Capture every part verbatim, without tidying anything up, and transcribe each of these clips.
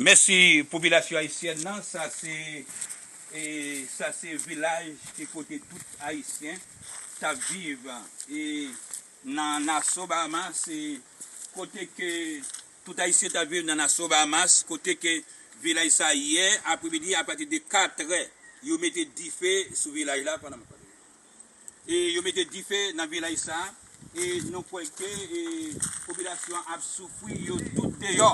Mèsi, popilasyon ayisyèn nan, sa se, e, sa se vilaj ki kote tout Ayisyen t ap viv, e, nan Nassau, Bahamas, e, kote ke tout Ayisyen t ap viv nan Nassau, Bahamas, kote ke vilaj sa yè apremidi apati de katrè, yo mete dife sou vilaj la pandan m ap pale. E yo mete dife nan vilaj sa, e nou kwè ke, e, popilasyon an ap soufri, yo tout deyò.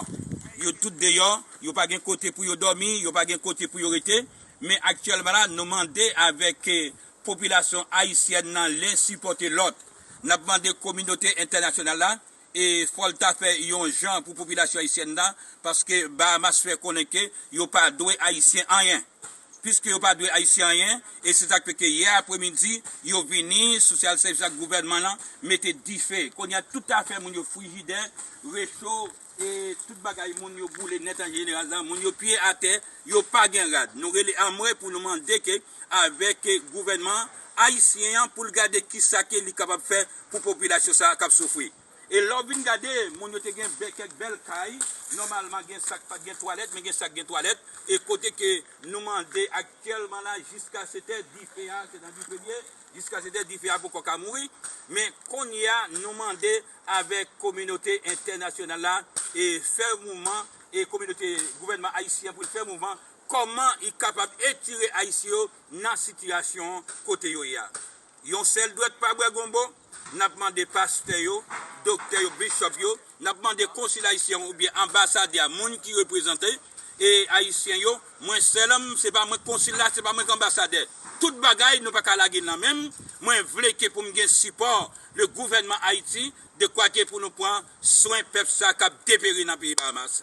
Yo tout deyò, yo pa gen kote pou yo dòmi, yo pa gen kote pou yo rete. Men aktyèlman la, nou mande avèk, e, popilasyon ayisyèn nan, len sipòte lòt. N ap mande kominote entènasyonal la, e fò l ta fè yon jan pou popilasyon ayisyèn nan, paske Bahamas fè konnen ke yo pa dwe Ayisyen anyen. Piske yo pa dwe Ayisyen anyen, e se sa k fè ke yè apremidi, yo vini, sosyal sèvis ak gouvènman lan, mete dife. Kounye a, tout afè moun yo, frijidè, recho, e tout bagay moun yo boule nèt an jeneral la, moun yo pye atè, yo pa gen rad. Nou rele anmwe pou nou mande ke avèk gouvènman ayisyen an pou l gade kisa ke li kapab fè pou popilasyon sa a k ap soufri. E lè w vin gade, moun yo te gen bè, kèk bèl kay, nòmalman gen sa k pa t gen twalèt, men gen sa k gen twalèt, e kote ke nou mande aktyèlman la, jiska sèt è, dife a, se nan dife l ye, jiska sèt è, dife a poko ka mouri, men kounye a, nou mande avèk kominote entènasyonal la, e fè mouvman, e kominote, gouvènman ayisyen pou l fè mouvman, kòman li kapab etire Ayisyen yo nan sitiyasyon kote yo ye a. Yon sèl dwèt pa bwè gonbo, n ap mande pastè yo, doktè yo, bishop yo, n ap mande konsil ayisyen oubyen anbasadè a, moun ki reprezante, e, ayisyen yo, mwen sèl, se pa mwen k konsil la, se pa mwen k anbasadè. Tout bagay, nou pa ka lage l nan men m. Mwen vle ke pou m gen sipò le gouvènman Ayiti, dekwa ke pou nou pran swen pèp sa k ap deperi nan peyi Bahamas.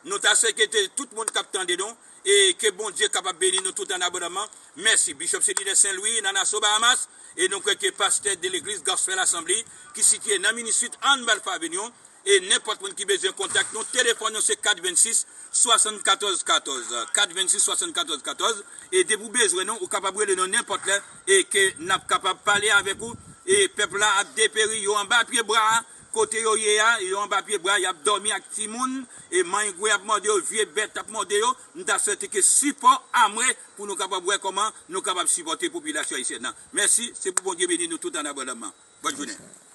Nou ta swete tout moun k ap tande nou, e ke Bondye kapab beni nou tout an abondanman. Mèsi. Bishop se lidè Sen Lwi nan Nassau, Bahamas, e nou kwè ke pastè de legliz Gospel Assembly ki sitiye nan Minute Street, Ann Balfour Avenue, e nenpòt moun ki bezwen kontak nou, telefòn nou se kat vennsis, swasannkatòz katòz, kat vennsis, swasannkatòz katòz, e depi w bezwen nou, ou kapab rele nou nenpòt lè, e ke n ap kapab pale avèk ou, e pèp la ap deperi, yo anba pye bwa a, kote yo ye a, yo anba pye bwa, y ap dòmi ak timoun, e mangwen ap mòde yo, vye bèt ap mòde yo, m ta swete ke sipò anmwe pou nou kapab wè kòman nou kapab sipòte popilasyon ayisyèn nan. Mèsi, se pou Bondye beni nou tout an abondanman. Bòn jounen.